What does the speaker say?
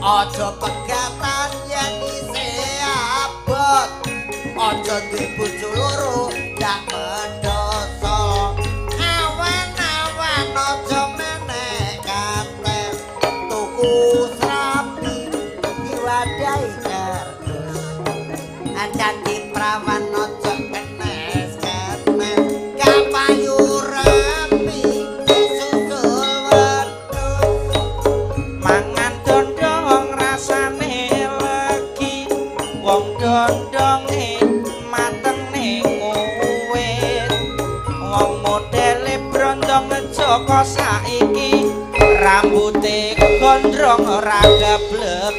Aja pegatan yen isih abot. Aja duwe bojo loro ndak mendoso. Awan-awan aja menek kates. Tuku serabi diwadahi kardus. Dadi prawan aja kenes-kenes. Kapayu rapi disusul wedhus. Mangan dondong rasane legi, wong dondonge mateng ning uwit. Wong modele brondong Joko saiki, rambute gondrong ora geblek.